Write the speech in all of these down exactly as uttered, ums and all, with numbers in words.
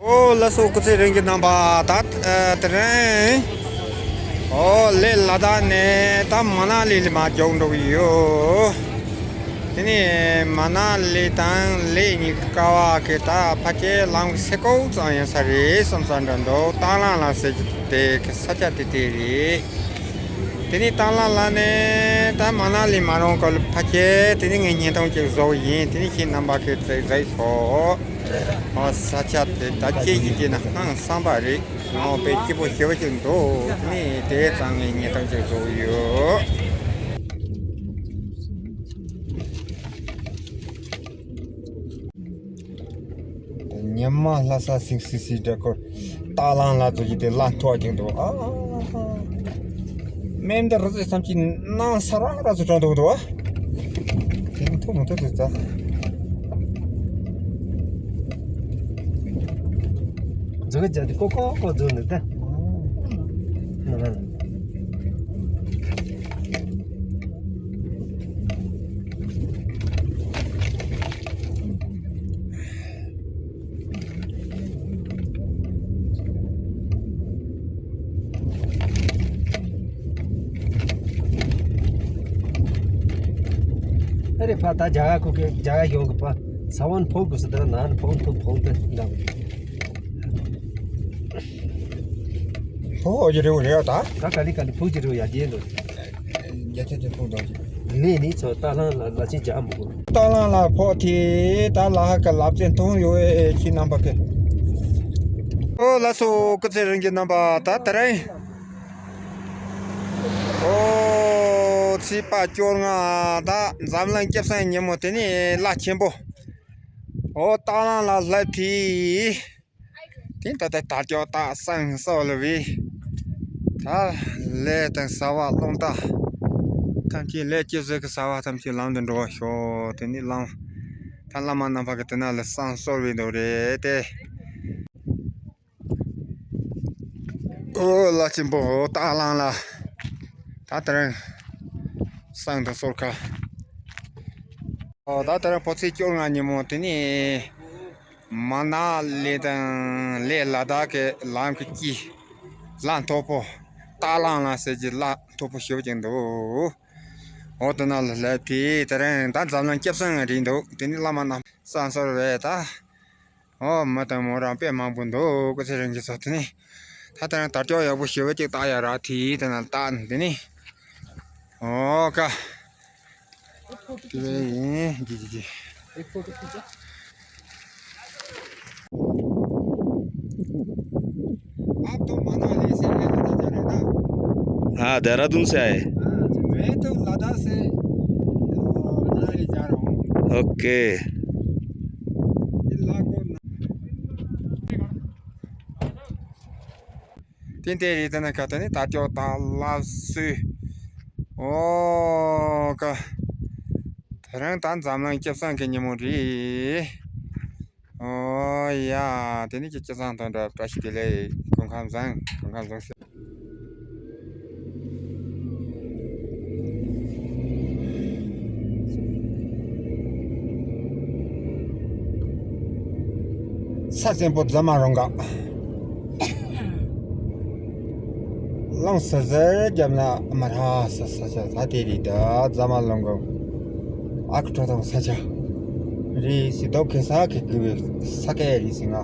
ཨོ་ལགས་སོ། སྐུ་ཚེ་རིང་གི་རྣམ་པ། ད་ཨ་དེ་རིང་ཨོ་ལས་ལ་དྭགས་ནས་ད་མ་ན་ལི་ལ་མར་རྒྱུགས་འགྲོ་གི་ཡོད། དེ་ནས་མ་ན་ལི་དང་ལས་གཉིས་ཀྱི་ཀ་བ་གི་ད་ཕལ་ཆེར་ལམ་གྱི་ས་ཁོག་ཙམ་ཡིན་ས་རེད་བསམ་ས་འདྲ་འདུག་སྟག་ལང་ལ་ཟེར་གྱི་དེ་གི་ས་ཆ་དེ་དེ་རེད། དེ་ནས་སྟག་ལང་ལ་ནས་ད་མ་ན་ལི་མ་རང་ག་ལ་ཕལ་ཆེར་དེ་ནས་ངས་བརྙན་ཐུང་ཅིག་བཟོ་ཡིན། དེ་ནས་ཁྱེད་རྣམ་པ་གིས་གཟིགས་གཟིགས་ཤོག་ཨ་ས་ཆ་དེ་ད་ཁྱེད་ཀྱིས་བལྟས་ན་ཧང་སངས་པ་རེད། ངོ་དཔེ་སྐྱིད་པོ་ཞེ་པོ་ཅིག་འདུག་དེ་ནས་དེ་ཙམ་ངས་བརྙན་ཐུང་ཅིག་བཟོ་ཡོད། ཉི་མ་ལྷ་ས་སིང་སིང་སིང་འདྲ་སྐོར་སྟག་ལང་ལ་ཚོ་ཡི་དེ་ལ་མཐོ་ཅིག་འདུག་ཨ། སྨན་འདི་རི་རྩེ་ཙམ་གྱི་ནང་ས་ར་ར་ཚོ་གྲོང་འདུག་འདུག་ཨ། དེ་མཐོ་མི་མཐོ་དེ་ཙ། འཛུགས་རྒྱ་དེ་ཀོ་ཀོ་ཀོ་འཛུགས་འདུག་ད། ཨ་རེ་ཕ་ད་རྒྱ་གར་ཁུག་གི་རྒྱ་གར་ཡོང་གི་པ། ས་བོན་ཕོག་དགོས་སུ་དེ་ན་ཕོག་ཐུབ་ཕོག་དེ་འདྲ། ཕོག་གི་རེད་རེད་ད། ད་ག་ལི་ག་ལི་ཕོག་གི་རེད་ཡ་རྗེས་འགྲོ། རྒྱ་ཆེ་ཆེ་ཕོག་འདྲ་ཅིག་ནི་ནི་ཚོ་ད་ལང་ལ་ལ་ཅི་རྒྱག་མི་དགོས། ད་ལང་ལ་ཕོག་དེ་ད་ལ་ཧ་ག་ལབ་ཙེ་མཐོང་ཡོད་ཨེ་ཁྱི་རྣམ་པ་གི། ཨོ་ལགས་སོ། སྐུ་ཚེ་རིང་གི་རྣམ་པ། ད་དེ་རིང་ཨོ་ཚེས་པ་བཅོ་ལྔ་ད་འཛམ་གླིང་སྐྱབས་སེམས་ཉིན་མོ། དེ་ནས་བླ་ཆེན་པོ་ཨོ་སྟག་ལང་ལ་སླེབས་དེ། དེ་ད་ལྟ་དར་ལྕོག་སྟག་སང་སོགས་ལ་བས། ད་ལས་དང་བྱ་བ་རླུང་རྟ་ཐམས་ཅད་ལས་ཀྱི་ཟིག་གི་བྱ་བ་ཐམས་ཅད་ལམ་དུ་འགྲོ་བ་ཤོག་དེ་ནི་ལམ་ད་བླ་མ་རྣམ་པ་གི་དེ་ན་ལ་བསང་གསོལ་བའི་འདུག་རེད་དེ། ཨོ་བླ་ཆེན་པོ་སྟག་ལང་ལ་ད་དེ་རིང་བསང་དང་གསོལ་ཁ། ཨོ་ད་དེ་རིང་ཕོ་ཚེས་བཅོ་ལྔ་ཉིན་མོ་དེ་ནི། མ་ན་ལི་དང་ལས་ལ་དྭགས་ཀྱི་ལམ་གྱི་དཀྱིལ་ལ་མཐོ་པོ་སྟག་ལང་ལ་ཟེར་གྱི་ལ་མཐོ་པོ་ཞེ་པོ་ཅིག་འདུག་འོ་དེ་ན་ལ་སླེབས་དེ་དེ་རིང་ད་འཛམ་གླིང་སྐྱབས་སེམས་རེད་འདུག་དེ་ནི་བླ་མ་རྣམས་བསང་གསོལ་བས་ད། ཨོ་མི་དང་མོ་རང་དཔེ་མང་པོ་འདུག་སྐུ་ཚེ་རིང་གི་ཚོ་དེ་ནི་ད་དེ་རིང་དར་ལྕོག་ཡག་པོ་ཞེ་པོ་ཅིག་བཏགས་ཡ་ར་དེ་དེ་ན་ལྟ་དེ་ནི་ཨོ་ཀ། དེ་བས་ཡིན་ཀྱི་ཀྱི་ཀྱི། आप तो मनाली से है, तो जा रहे ना? हाँ, देहरादून से आए। हाँ, मैं तो लद्दाख से, अ, मनाली जा रहा हूँ। ओके। इन लाखों ཏན་ཏན་རེད། དེ་ན་ཁ་ཏ་ནི་ད་ཅོག་ད་ལབ་སུ། ཨོ་ཀ། དེ་རིང་ད་འཛམ་གླིང་སྐྱབས་སེམས་ཀྱི་ཉིན་མོ་རེད། ཨོ་ཡ། དེ་ནི་ཁྱེད་སྐྱབས་སེམས་དང་འདྲ་བཀྲ་ཤིས་བདེ་ལེགས། སྐུ་ཁམས་བཟང་། སྐུ་ཁམས་བཟང་ཟེར། ས་བཙན་པོ་རྫ་མ་རོང་འགག་ལང་ས་ཟེར་རྒྱབ་ན་མ་ར་ས་ས་ཆ་ས་དེ་རེད་ད། རྫ་མ་ལོང་གོ་ཨ་ཁུ་ཁྲོ་ཐང་ས་ཆ་རེད་ཟེར། དོ་གེ་ས་གེ་གི་བའི་ས་ཀའི་རེད་ཟེར།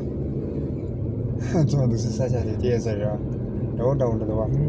ང་ཚོ་འདུག་ས་ས་ཆ་དེ་དེ་ས་ར་འདྲ་བོ་འདྲ་བོ་འདྲ་བ།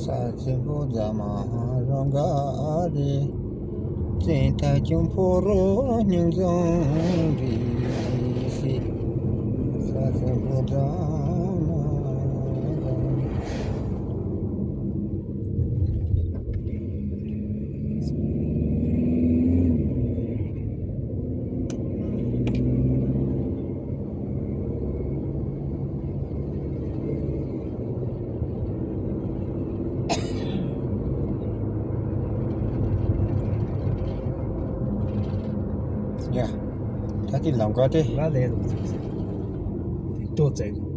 ས་ཆེན་པོ་རྫ་མ་རོང་འགག་རེད། བཙན་ཐ་ཆུང་ཕོ་རོ་སྙིང་རྫོང་རེད་ཟེར། ས་ཆེན་པོ་རྫ་མ་རོང་། ད་ལྟའི་ལམ་ཁ་དེ། ང་ལས་རུང་ཚུགས་ཟེར། དེ་ལྟོ་བཙལ་དགོས།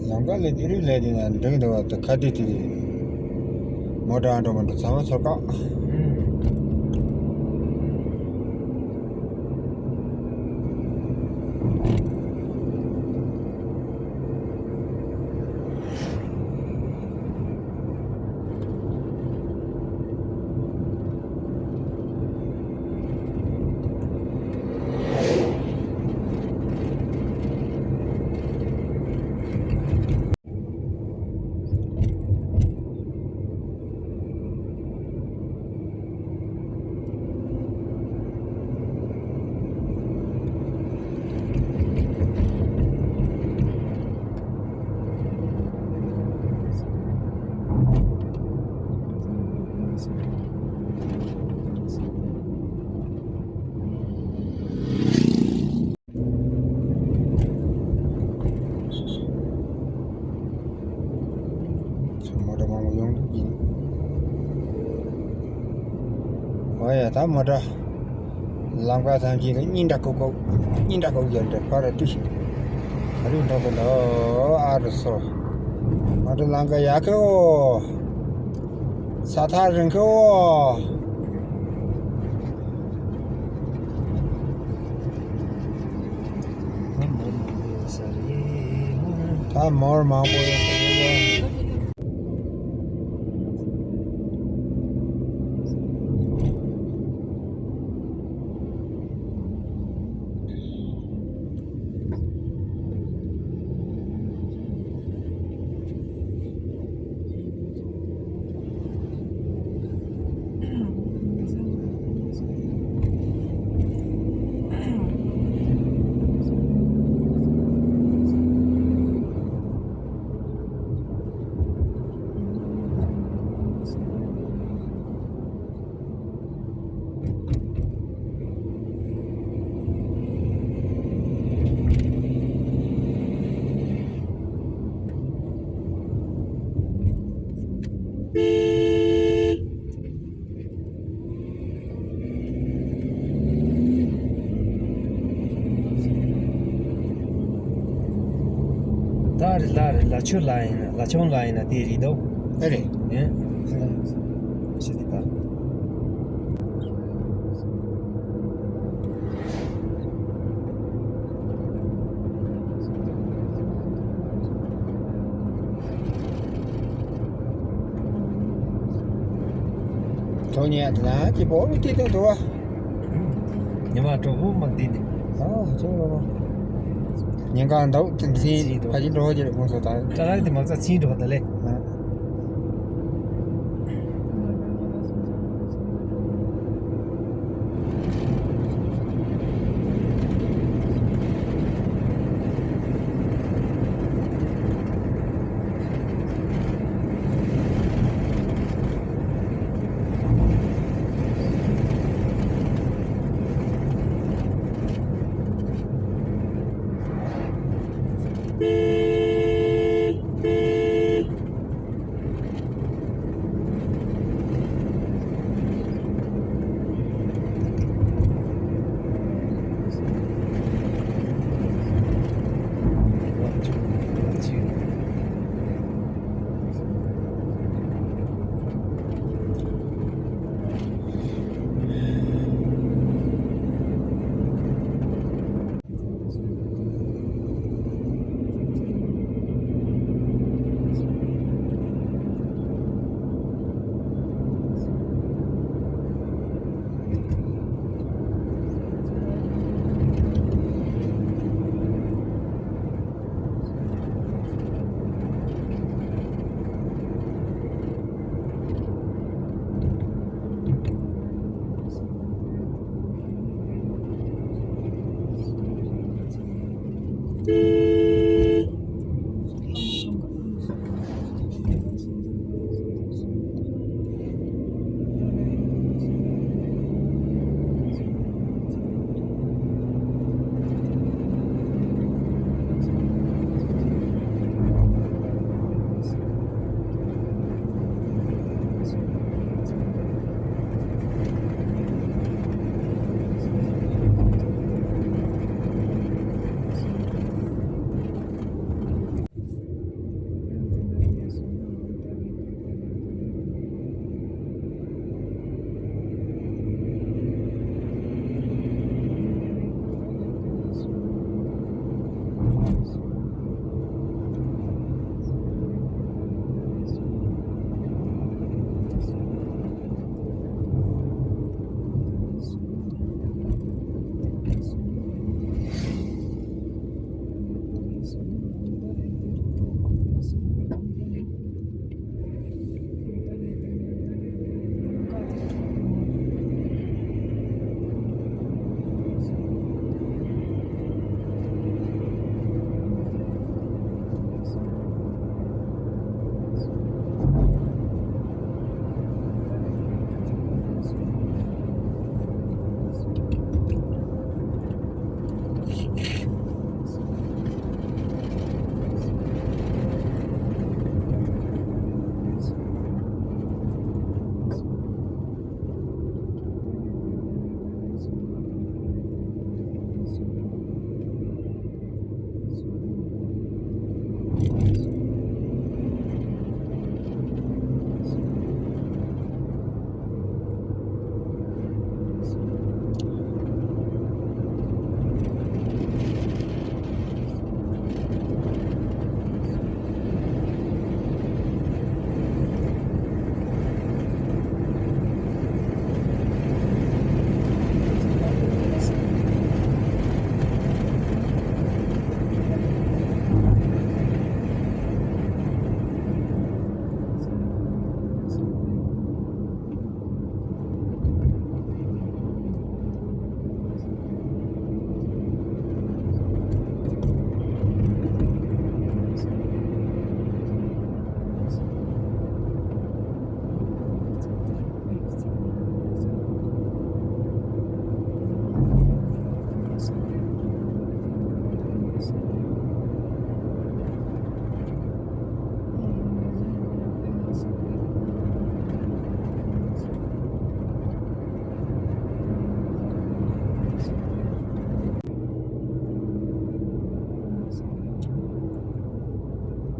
ལམ་ཁ་ལས་དེ་རིང་ལས་དེ་ན་འགྲིག་འདུག་བ། ད་ཁ་དེ་དེ་མོ་ཊ་འགྲོ་མི་འགྲོ་ཚང་མ་ཚོར་ཁག་མོ་ཊ་མང་པོ་ཡོང་གི་ཡིན། འོ་ཡ། ད་མོ་ཊ་ལམ་ཁ་ཐམས་ཅད་ལ་སྙིང་ཁྲག་ཁུག་ཁུག་སྙིང་ཁྲག་ཁུག་ཡོད་འདྲ་ཕར་ཏི། ག་རེ་འགྲོ་གི་འདུག་ཨ་རུ་སོ། མོ་ཊ་ལམ་ཁ་ཡག་གི་འོ། ས་ཐག་རིང་གི་འོ། ད་མོར་མང་པོ་ཡོད་ས་རེད། ད་རེད་ལ་རེད། ལ་ཆུ་ལ་ཡིན་ན། ལ་ཆུང་ལ་ཡིན་ན་དེ་རེད་དོ། ཨེ་རེད། ཡིན། ཤི་དེ་ད། ཐོག་ཉལ་དུ་ན་ཅི་པོ་རུ་ཏི་ཏི་འདུག་བ། ཉི་མ་དྲོ་པོ་མ་འདི་ནི། ཨོ་ཅི་རུ། ཉིན་གང་འདུག་ཏི་ཏི་ཕ་ཅི་འགྲོ་ཅི་རེད་ཁོང་ཚོ་ད། ད་རེད་དེ་མ་ཚ་ཚིང་འགྲོ་ད་ལེ། ཨ།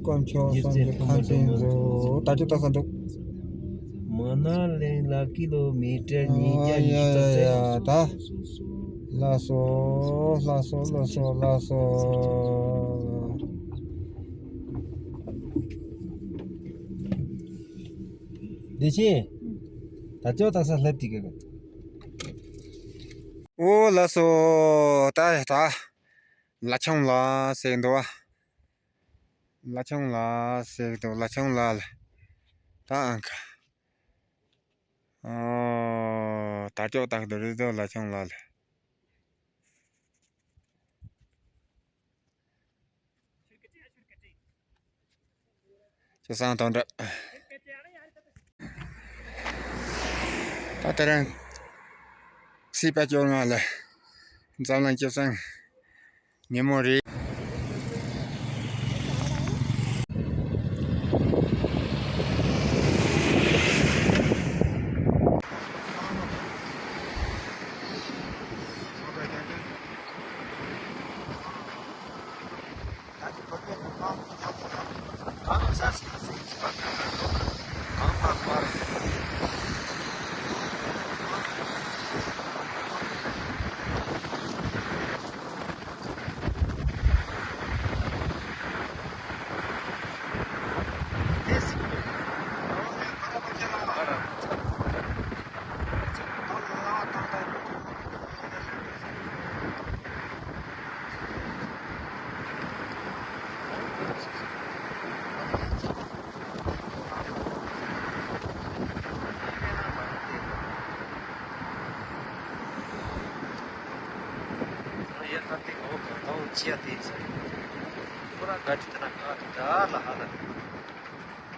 དཀོན་མཆོག་སངས་རྒྱས་ཐམས་ཅད་མཛོད། ད་ཅོ་ད་ས་འདུག་མ་ན་ལེན་ལ་ཀི་ལོ་མི་ཊར་ཉིས་བརྒྱ་ཉི་ཤུ་རྩ་བརྒྱད། ད་ལགས་སོ། ལགས་སོ། ལགས་སོ། ལགས་སོ། བདེ་ཆེན། ད་ཅོ་ད་ས་ལྷབ་ཀྱི་གི། ཨོ་ལགས་སོ། ད་ད་ལ་ཆུང་ལ་ཟེར་འདུག་བ། ལ་ཆུང་ལ་ཟེར་འདུག་ལ་ཆུང་ལ་ལ། ད་ཨང་ཁ། ཨོ། ད་ཅོ་ད་འདུག་རེད་འདུག་ལ་ཆུང་ལ་ལ། ཁྱེད་སང་དོན་འདྲ། ད་ལྟ་རང་སྲིད་པ་བཅོ་ལྔ་ལ་འཛམ་གླིང་སྤྱི་བསང་ཉིན་མོ་རེད།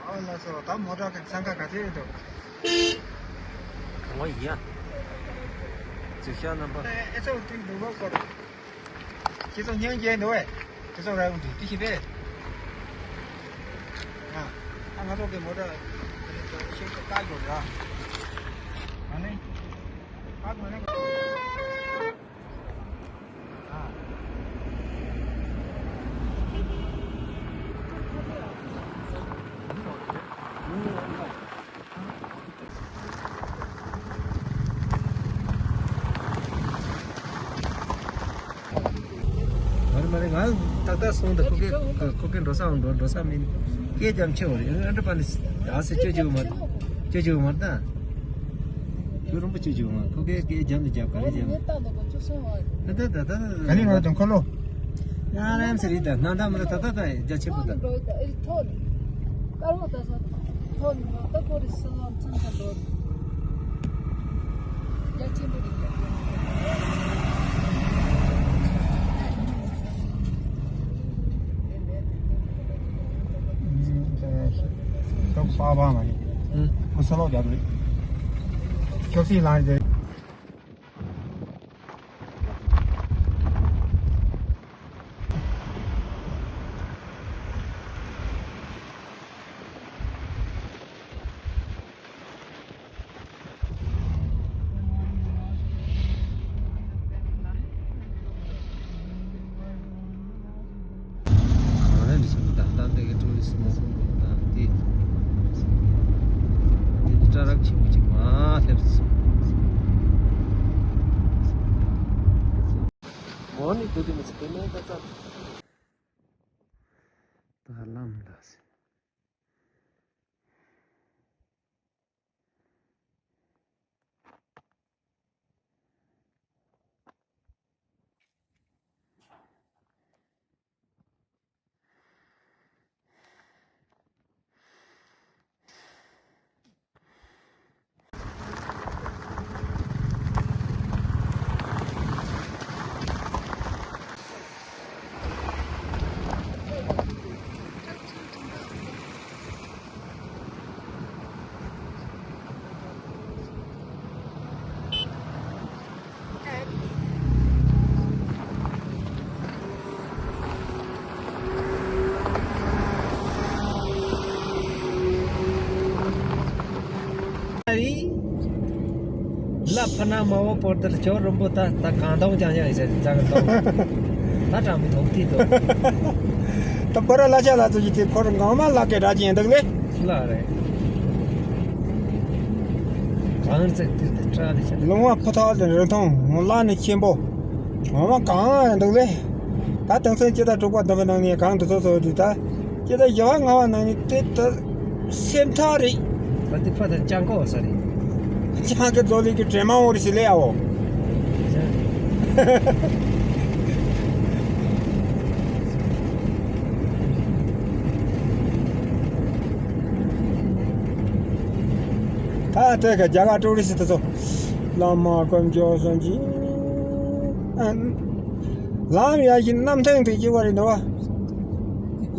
ཨ་ལགས་སོ། ད་མོ་ཊ་གི་འཚང་ཁ་ག་ཚོད་ཡོད་འདུག་གང་བ་ཡིན་ཡ། རྫིག་ཤག་རྣམ་པ། ཨེ་ཨེ་ཚོ་ཏིག་འདུག་གོ། ཁྱེད་ཚོ་སྙིང་རྗེ་འདུག་བས། ཁྱེད་ཚོ་ར་འདུག་ཏི་ཤི་པས། ཨ་ང་ཚོ་གི་མོ་ཊ་ཤིག་ཏུ་བཀག་ཡོད་ར། ཨ་ནི། བཀག་མ་ནི། མ་རེད་མ་རེད། ང་ཏག་ཏག་སོང་དང་ཁོ་གེ་ཁོ་གེ་འགྲོ་ས་འགྲོ་འགྲོ་ས་མིན། སྐད་རྒྱབ་ཆེ་བ་རེད། ཨ་འདྲ་པ་ནི་ཨ་སེ་ཅོ་ཅོ་མ་ཅོ་ཅོ་མ་རེད་ད། ཁྱོད་རོང་པོ་ཅོ་ཅོ་མ་ཁོ་གེ་སྐད་རྒྱབ་ནས་རྒྱབ་ག་རེ་རྒྱབ། ད་ད་ད་ད་ད། ག་ནི་ང་དང་ཁོ་ལོ། ང་རང་ཚེ་རིག་དང་སྣང་དག་མ་རེད་ད་ད་ད་རྒྱ་ཆེ་པོ་ད། དཀར་མོ་ད་ས་ཐོག་ནས་མ་ད་ཁོ་རེ་སི་ལོ་ཚང་ཁ་འགྲོ། རྒྱ་ཆེན་པོ་རེད། ཁོ་ས་ལོག་རྒྱབ་རེད། ཁྱོད་སྲིད་ལངས་རེད། གང་ལ་ནི་སོང་ད་ལྟ་འདི་གའི་ཀྲོ་ལི་སི་མང་པོ་འདུག་ད་འདི། འདི་ནི་སྐྲ་རགས་ཆེན་པོ་ཅིག་མ་སླེབས་སོང་། མོ་ནི་འདུག་གི་མི་ཚེ་དེ་ནས་ད་ཙམ། ད་ལམ་ལ་སེ། ལ་ཕ་ན་མ་བོ་པོར་དར་ཅོ་རུམ་པོ་ད་ད་གང་དང་ཅང་ཅང་ཡིན་ཟེར་ཙང་གང་ད་དྲང་མི་ཐོག་ཏི་དོ། ད་པར་ལ་ཆ་ལ་ཚོ་ཡི་དེ་ཁོར་ངང་མ་ལ་ཀེ་ར་ཅན་འདུག་ལེ། ལ་རེད། གང་ཚེ་དེ་དེ་ཁྲ་ནི་ཆ། ལུང་བ་ཕུ་ཐག་དེ་རི་མཐོང་ལ་ནི་ཆེན་པོ། ངོ་མ་གང་འདུག་ལེ། ད་དེང་སང་སྤྱི་ཟླ་དྲུག་པ་བདུན་པ་ནང་ནས་གང་འདུག་ཚོ་ཚོ་དུས་ད་སྤྱི་ཟླ་བཞི་པ་ལྔ་པ་ནང་ནས་དེ་ད་སེམས་ཐག་རེད། ད་དེ་ཕ་ད་ཅང་གོ་ས་རེད། ཅང་གི་རྫོ་ལི་གི་དྲན་མ་འོ་རི་སི་ལེ་ཡའོ། ད་ལྟ་གི་རྒྱ་གར་ཀྲུའུ་རི་སི་དེ་ཚོ་བླ་མ་དཀོན་མཆོག་གསུམ་གྱི་ལམ་ཡ་བཞིན་གནམ་ཐང་དུ་སྐྱེ་བ་རེད་འདུག་བ།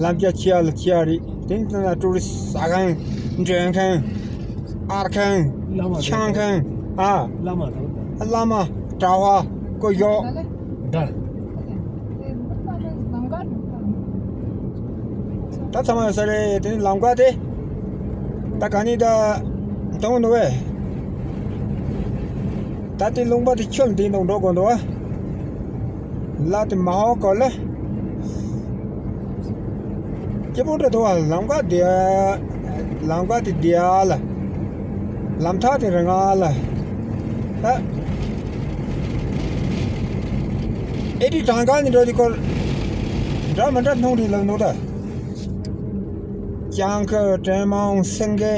ལམ་རྒྱ་ཆེ་ཡ་ལ་ཆེ་ཡ་རེད། དེ་ནི་ད་ཀྲུའུ་རི་སི་ཟ་ཁང་མགྲོན་ཁང་ཨར་ཁང་ཆང་ཁང་། ཨ། བླ་མ་དང་། བླ་མ། གྲྭ་བ། སྐུ་ཞབས། ད། ད་ཚང་མ་ཡོད་ས་རེད། དེ་ནི་ལམ་ཁ་དེ། ད་ག་ནས་ད། མཐོང་འདུག་བས། ད་དེ་ལུང་པ་དེ་ཁྱོད་འདི་འདུག་འགྲོ་དགོས་འདུག་བ། ལ་དེ་མ་ཧོ་གོ་ལ། སྐྱིད་པོ་འདྲ་འདུག་བ། ལམ་ཁ་དེ། ལམ་ཁ་དེ་བདེ་ཨ་ལ། ལམ་ཐག་དེ་རིང་ཨ་ལ། ད། ཨེ་ཏི་གྲངས་ཀ་ནི་འགྲོ་དེ་སྐོར། འདྲ་མི་འདྲ་སྣང་རེད་ལབ་ནོ་ད། ལྕང་ཁུ། ཀྲེན་མོང་། སེང་གེ།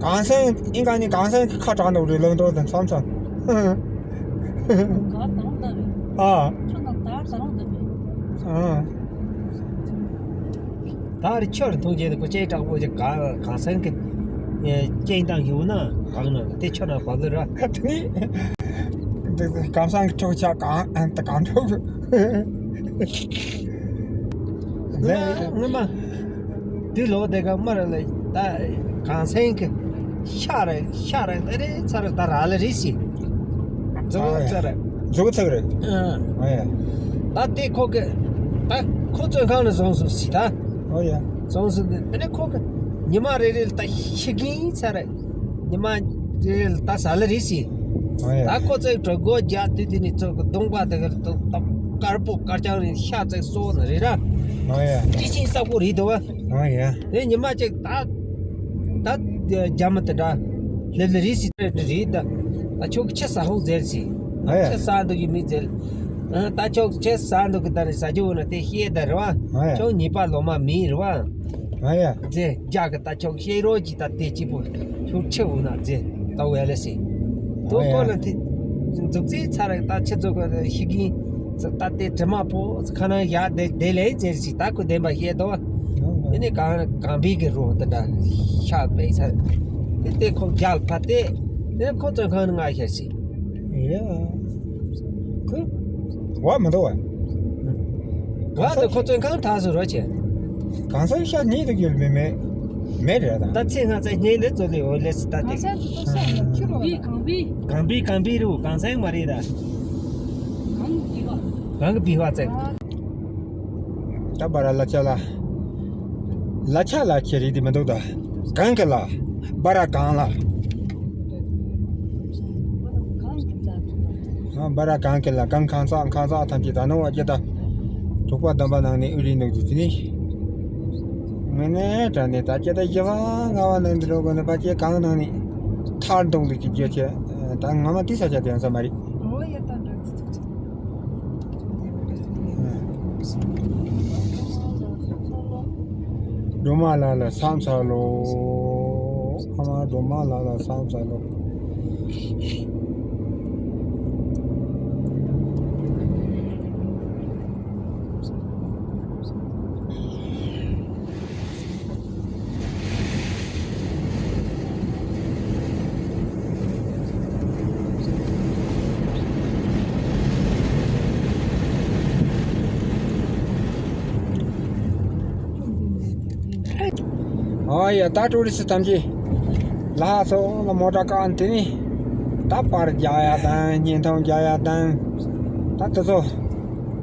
གངས་སེང་། ཨིན་ག་ནི་གངས་སེང་གི་ཁ་གྲགས་འདུག་རེད་ལབ་འདུག་ད་མཚམས་མཚམས། ག་དང་ད་རེད། ཨ། ཁྱོད་ནང་ད་ད་རང་ད་རེད། ཨ། ད་རེ་ཁྱོད་རེ་མཐོང་རྒྱུ་དེ་ཁོ་ཅེ་དྲག་པོ་ཅིག་ག་གངས་སེང་གི་སྐྱེས་དང་ཡོད་ན་གང་ན་དེ་ཁྱོད་ན་བབ་ལེ་ར། དེ་ནི་གངས་སེང་གི་ཁྲོག་ཆག་གང་ད་གང་ཁྲོག་སྔོན་མ་སྔོན་མ་དེ་ལོ་དེ་ག་མར་ལ་ད་གངས་སེང་གི་ཤ་རེ་ཤ་རེ་དེ་རེ་ཚ་རེ་ད་ར་ལེ་རེ་ཞིག་འཛུགས་ཚར་རེད། འཛུགས་ཚར་རེད། ཨ། ཨ་ཡ། ད་དེ་ཁོ་གི་ད་ཁོ་བཙོན་ཁང་ནས་བཟུང་སོང་ཞིག་ད། ཨོ་ཡ། བཟུང་སོང་དེ་དེ་ནས་ཁོ་གི་ཉི་མ་རེ་རེ་ལ་ད་ཤི་གིན་ཚར་རེད། ཉི་མ་རེ་རེ་ལ་ད་ཟ་ལེ་རེ་ཞིག་ཨོ་ཡ། ད་ཁོ་ཚོས་གྲོད་ཁོག་རྒྱག་དུས་དེ་ནས་ཚོ་གི་གདོང་པ་དེ་གར་དུ་ད་དཀར་པོ་དཀར་རྐྱང་རེ་ཤ་ཚོས་གསོ་ནི་རེད་ར། ཨོ་ཡ། ཅི་ཕྱིན་ས་ཁོ་རེད་དོ། ཨོ་ཡ། དེ་ཉི་མ་གཅིག་ད། ད་རྒྱ་མི་དེ་འདྲ་སླེབས་ལེ་རེད་ཟེར་རེད་ད། ད་ཁྱོད་ཁྱི་ཟ་ཧོག་ཟེར་ཟེར། ཨ་ཡ། ཁྱི་ཟ་འདུག་གི་མི་ཟེར། ཨ། ད་ཁྱོད་ཁྱི་ཟ་འདུག་གི་ད་རེད་ཟ་རྒྱུ་འོ་ན་དེ་ཤེས་ད་རེད་བ། ཨ་ཡ། ཁྱོད་ཉེས་པ་ལོ་མ་མིན་རེད་བ། ཨ་ཡ། ཟེར་རྒྱ་གི་ད་ཁྱོད་ཤེས་རོགས་ཀྱི་ད་དེ་གཅིག་པོ་ཁྱོད་ཁྱི་འོ་ན་ཟེར་ད་བས་ལེ་ཟེར། དོ་ཨ་ཡ། ཀོ་ལ་དེ་འཛུགས་རྩིས་ཚར་རེད་ད་ཁྱི་ཚོ་གི་ཤི་གིན། ད་དེ་དྲི་མ་པོ་ཁ་ན་ཡ་དེ་དེ་ལས་ཟེར་ཞིག་ད་ཁོ་བདེན་པ་ཤེས་དོ། དེ་ནས་གང་གང་པའི་གི་རོ་དེ་འདྲ་ཤ་པས་ཚར། དེ་དེ་ཁོ་རྒྱལ་ཕ་དེ་དེ་ཁོ་བཙོན་ཁང་ནས་ང་ཤར་ཞིག་ཡ། ཁོ་བ་མི་འདུག་བ། བ་དེ་ཁོ་བཙོན་ཁང་ཐག་སུ་རོ་ཆེ། གང་ས་ཤ་ཉེ་དུ་གྱུར་མེད་མེད་མེད་རེད་ད། ད་ཚེ་ང་ཚེ་ཉེ་ལེ་ཚོ་ལེ་འོ་ལེ་སི་ད་དེ། གང་ས་དེ་ཚོ་ཤ་ཡ་ཁྱི་རོ་ད། གང་པའི་གང་པའི་གང་པའི་རུ་གང་ས་མ་རེད་ད། གང་གི་བ། གང་གི་བ་ཚེ། ད་བ་ར་ལ་ཆ་ལ། ལ་ཆ་ལ་ཁྱེར་རིགས་དེ་མི་འདུག་ད། གང་གི་ལ། བ་ར་གང་ལ། ཨ། བ་ར་གང་གི་ལ་གང་གང་ཟག་གང་ཟག་ཐམས་ཅད་ད་ནང་བ་ཅི་ད། དྲུག་པ་བདུན་པ་ནང་ནས་ཨུ་རི་ནུག་དུ་དེ་ནི། ངས་ནས་དྲ་ནས་ད་ཅི་ད་བཞི་པ་ལྔ་པ་ནང་དུ་འགྲོ་དགོས་ནས་པ་ཅི་གང་ནང་ནས་ཐར་གཏོང་དུ་ཅི་བརྗོད་ཆེ། ད་ངོ་མ་དེ་ས་ཆ་དེ་ཡང་ས་མ་རེད། འོ་ཡ་ད་འདྲ། སྒྲོལ་མ་ལ་ལ་ཕྱག་འཚལ་ལོ། ཨ་མ་སྒྲོལ་མ་ལ་ལ་ཕྱག་འཚལ་ལོ། ཨ་ཡ། ད་ཀྲུའུ་རི་སི་ཐམས་ཅད་ལྷ་སོ་ལ་མོ་ཊ་བཀག་དེ་ནི་ད་པར་རྒྱག་ཡ་དང་བརྙན་ཐུང་རྒྱག་ཡ་དང་ད་དེ་ཚོ་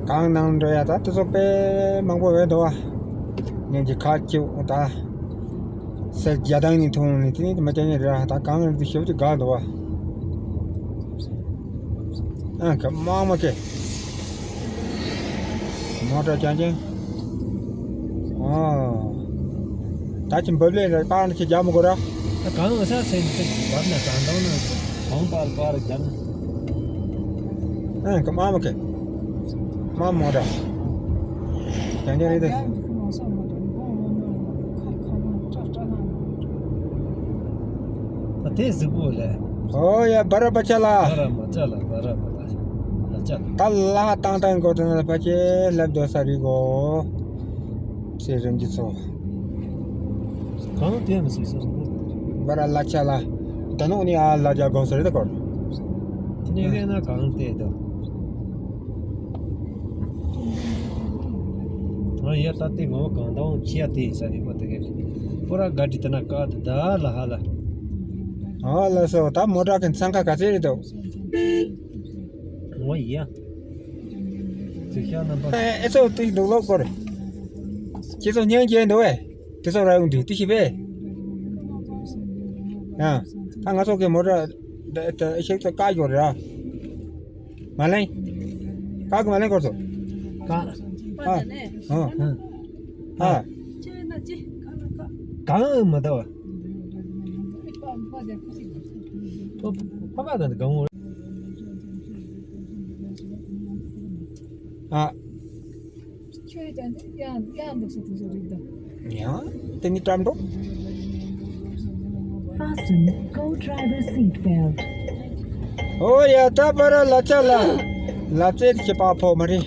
གང་ནང་འགྲོ་ཡ་ད་དེ་ཚོ་དཔེ་མང་པོ་ཡོད་འདུག་བ། ངེད་ཀྱི་ཁ་སྐྱེ་བོ་ད། ས་རྒྱ་དང་ནི་མཐོང་ནི་དེ་ནི་མ་ཅང་ཡིན་ར་ད་གང་རེད་དེ་ཞབས་ཀྱི་དགའ་འདུག་བ། ཨ་ཁ་མ་མ་ཁེ། མོ་ཊ་ཅང་ཅང་། ཨ། ད་ཅི་འབབ་ལས་ར་པང་ཁྱི་རྒྱ་མོ་གོ་ར། ད་གང་ས་སེམས་སེམས་བབ་ན་གང་དང་ན་གང་པར་པར་རྒྱ་ན། ཨ་ཁ་མ་མ་ཁེ། མ་མོ་ཊ། ཅང་ཅང་རེད་དེ། ད་དེ་གཟིགས་པོ་ལས། ཨོ་ཡ་བ་ར་བ་ཅ་ལ། བ་ར་མ་ཅ་ལ་བ་ར་མ་ལ་ལ་ཅ་ལ། ད་ལ་ཧ་ཏང་ཏང་གོ་དུ་ན་ཕ་ཆེ་ལབ་དོ་ས་རི་གོ། ཚེ་རིང་གི་ཚོ། གང་དེ་མི་སྲིད་སོ་སོ། བ་ར་ལ་ཅ་ལ། ད་ནོ་ནི་ཨ་ལ་ཅ་གོ་ས་རི་ད་གོ། དེ་ནས་ཡོད་ན་གང་དེ་དོ། ང་ཡ་ད་ལྟའི་ངོ་བོ་གང་དང་ཁྱི་ཡ་དེ་ཡིན་ས་རེད་པ་དེ་གས། པོ་ར་ག་དྲི་དེ་ན་ཀ་དེ་ད་ལ་ཧ་ལ། ཨོ་ལགས་སོ། ད་མོ་ཊ་གི་འཚང་ཁ་ག་ཚད་རེད་འདུག? ཨོ་ཡ། ཅིག་ཤ་རྣམ་པ། ཨེ་ཨེ་ཚོ་དེ་འདུག་ལོག་སྐོར། ཁྱེད་ཚོ་སྙིང་རྗེ་འདུག་ཨེ། དེ་ཚོ་ར་ཡོང་དུས་དེ་ཤི་བས། ཡ། ད་ང་ཚོ་གི་མོ་ཊ་ད་ད་ཤིག་ཚོ་བཀག་ཡོད་ར། མ་ལེན། བཀག་གི་མ་ལེན་སྐོར་ཚོ། བཀག་ཨ། ཨ། ཨ། གང་མ་ད་བ། ཕ་ཕ་ད་གང་འོ། ཨ། ཁྱོད་ཀྱང་ཡང་ཡང་འདུག་སེ་དུས་ཚོད་རིག་དང་། ཡང་དེ་ནི་བཀྲམ་འགྲོ། Fasten co-driver seat belt. ཨོ་ཡ། ད་པ་ར་ལ་ཅ་ལ། ལ་ཙེ་ཅི་པ་ཕོ་མ་རེད།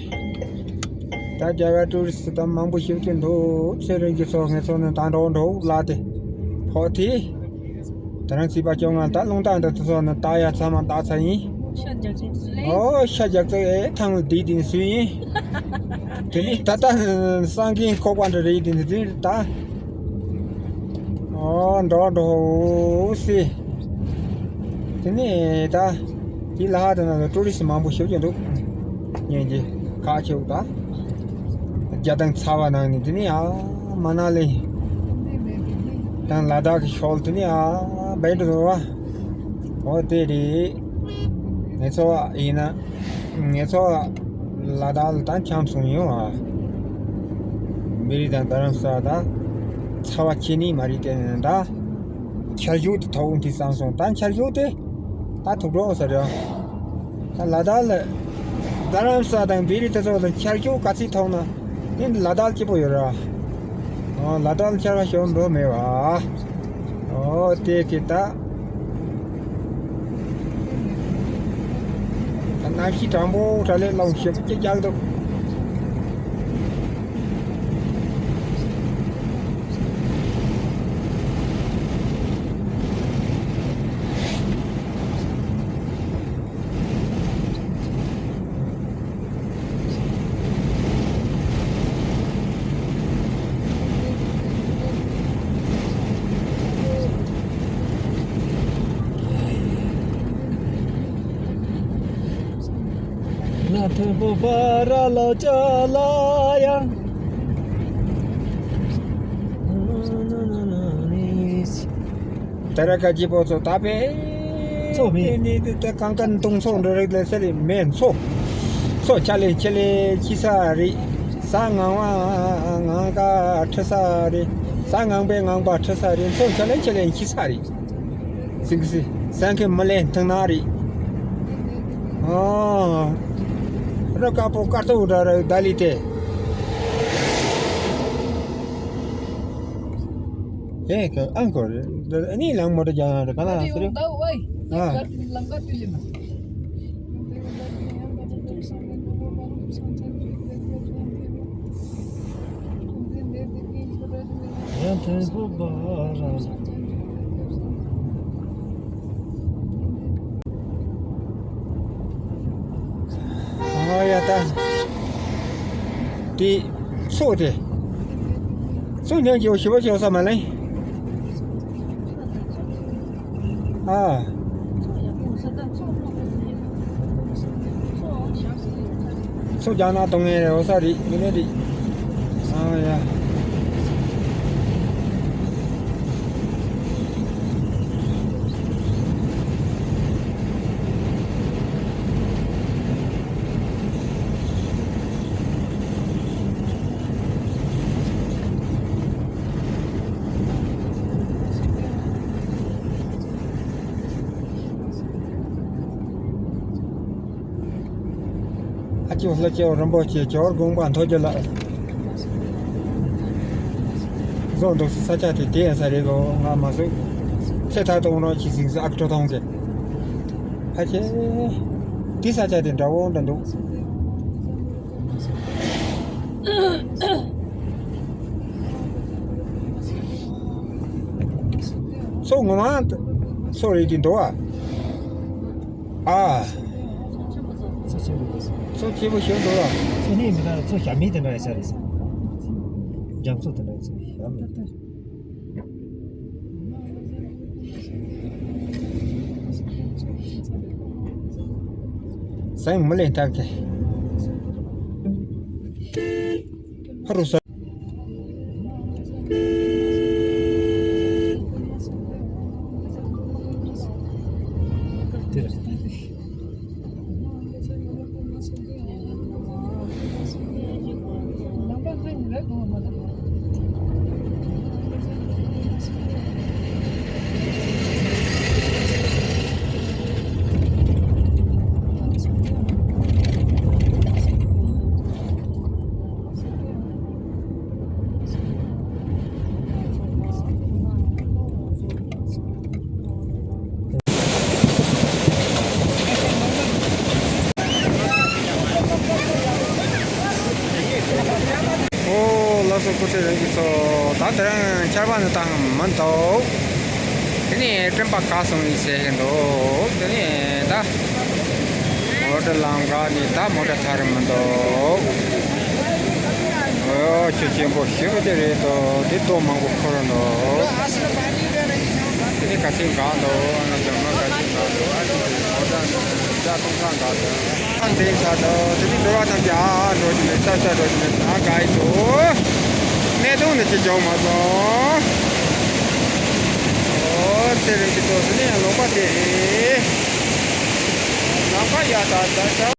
ད་རྒྱ་གར་ཊུ་རི་སི་ད་མང་པོ་ཞིག་ཅིག་འདུག་ཚེ་རིང་གི་ཚོ་ངེད་ཚོ་ནི་ད་འགྲོ་འགྲོ་ལ་དེ་ཕོ་དེ། ད་རང་ཚིག་པ་སྐྱོ་ང་ད་རླུང་རྟ་འདི་ཚོ་ནི་ད་ཡ་ཚང་མ་ད་ཚ་ཡིན། ཤ་རྒྱག་ཚོད་ལེ། ཨོ་ཤ་རྒྱག་ཚོད་ཨེ་ཐང་ལ་བསྡད་དེ་ནི་སུ་ཡིན། དེ་ནི་ད་ལྟ་སང་གིན་ཁོག་པ་འདྲ་རེད་དེ་ནི་དེ་ད། ཨོ་འགྲོ་འགྲོ་སི། དེ་ནི་ད་དེ་ལ་ཧ་དེ་ན་ཊུ་རི་སི་མང་པོ་ཞིག་ཀྱང་འདུག་ཉན་གྱི་ཁ་ཆེ་བོ་ད། རྒྱ་དང་ཚ་བ་ནང་ནི་དེ་ནི་ཨ་མ་ན་ལི། དང་ལ་དྭགས་ཀྱི་ཤོལ་དེ་ནི་ཨ་བེད་འགྲོ་བ། ཨོ་དེ་རེད། ངེད་ཚོ་ཡིན་ན། ངེད་ཚོ་ལ་དྭགས་ལ་ད་འཁྱམས་སོང་ཡོང་ཨ། མི་རིགས་དང་རྡ་རམ་ས་ད་ཚ་བ་ཆེ་ནི་མ་རེད་དེ་ད། ཆར་ཞོད་དེ་ཐོག་འདི་བསམ་སོང་ད་ཆར་ཞོད་དེ་ད་ཐུག་འགྲོ་ས་རེད། ད་ལ་དྭགས་ལ་རྡ་རམ་ས་དང་བེ་རི་དེ་ཚོ་ལ་ཆར་ཞོད་ག་ཚིག་ཐོག་ན་དེ་ལ་དྭགས་སྐྱིད་པོ་ཡོད་ར། ཨོ་ལ་དྭགས་ལ་ཆར་བ་ཞོད་འགྲོ་མེད་བ། ཨོ་དེ་དེ་ད། གནམ་གཤིས་གྲང་པོ་གྲ་ལས་སློང་ཞེ་པོ་ཅིག་རྒྱག་འདུག་ལ་མཐོན་པོ་བ་ར་ལ་ཅ་ལ་ཡ། ད་ར་ཀ་ཅི་པོ་ཚོ་ད་པེ། ཚོ་མེད། ནི་ནི་ད་གང་ག་འདུང་ཚོགས་འདྲ་རིགས་ལས་སེ་རི་མེད་ཚོ། ཚོ་ཆ་ལེ་ཆེ་ལེ་ཁྱི་ས་རི། ས་ངང་བ་ངང་ག་ཁྲི་ས་རི། ས་ངང་པའི་ངང་པ་ཁྲི་ས་རི་ཚོ་ཆ་ལེ་ཆེ་ལེ་ཁྱི་ས་རི། སིང་སི་སང་ཁེ་མི་ལེན་ཐང་ན་རི། ཨོ། ར་ཀ་པོ་ཀར་ཏོ་འདྲ་ར་ད་ལི་ཏེ། ཨེ་ཀ་ཨང་ཀོར་ཨ་ནི་ལང་མོ་ཏོ་ཇ་ན་ར་ཀ་ན་སི་རི། ཨ། ཡང་མཐོན་པོ་བ་ར། ཨ་ཡ་ད། དེ། ཚོགས་དེ། ཚོགས་ཉན་གྱི་ཞི་བ་ཞོག་ས་མ་ལེན། ཨ། ཚོགས་རྒྱག་ན་གཏོང་ངེས་རེད་འོ་ས་རེད་མི་ནས་རེད། ཨ་ཡ། ཨ་ཅོ་ལྷ་ཅོ་རིན་པོ་ཆེ་ཇོ་བོ་དགོངས་པ་མཐོ་རྒྱུ་ལགས། བཟོ་འདུག་ས་ཆ་དེ་དེ་ཡང་ས་རེད་གོ་ང་མ་བཟོས། ཚེ་ཐར་གཏོང་རོགས་གྱིས་ཟིག་ཟིག་ཨ་ཁྲོ་ཐོང་གི། ཨ་ཅེ། དེ་ས་ཆ་དེ་འདྲ་བོ་འདྲ་འདུག་སོ་ངོ་མ། སོ་རེད་དེ་འདུག་ཨ། ཨ། ཚོ་ཆེན་པོ་འདུག་ཚོ་ཆེན་པོ་ཞིག་འདུག་ཨ། ཚོ་ནི་མི་འདྲ་ཚོ་ཞྭ་མི་དེ་འདྲ་ཡ་ཆ་རེད་ས། རྒྱ་མཚོ་དེ་འདྲ་ཡ་ཚོ་ཞྭ་མི། སེང་མི་ལེན་ཐག་གི། ཧ་རུ་ས། ཨོ་ལགས་སོ། སྐུ་ཚེ་རིང་གི་ཚོ། ད་དེ་རིང་ཆར་པ་ནི་བཏང་མི་འདུག་དེ་ནས་སྤྲིན་པ་ག་སོང་ཡིན་ཟེར་གྱི་འདུག་དེ་ནས་ད་མོ་ཊ་ལམ་འགག་ནས་ད་མོ་ཊ་ཚར་མི་འདུག་ཨོ་ཆུ་ཆེན་པོ་ཞེ་པོ་ཅིག་རེད་དོ། དེ་ཏོག་མང་པོ་འཁོར་འདུག་དེ་ནས་ག་ཚོད་འགག་འདུག་ཨ་ན་ལྗང་མ་ག་ཚོད་འགག་འདུག་ཨ་ནི་མོ་ཊ་ནི་བརྒྱ་སྟོང་ཕྲག་འགག་འདུག་ཨ་འདི་ས་དོ། དེ་ནི་འགྲོ་བ་ཐམས་ཅད་ཨ་འགྲོ་རྒྱུ་མེད། ས་ས་འགྲོ་རྒྱུ་མེད། ཨ་ག་ཡི་འདུག་གནས་སྟངས་ནི་ཅི་འཇོག་མ་སོང་། ཨོ་ཚེ་རིང་གི་ཏོག་དེ་ནི་ཡང་ལོག་པ་དེ་རེད། ནམ་མཁའ་ཡ་ད་ད་ད།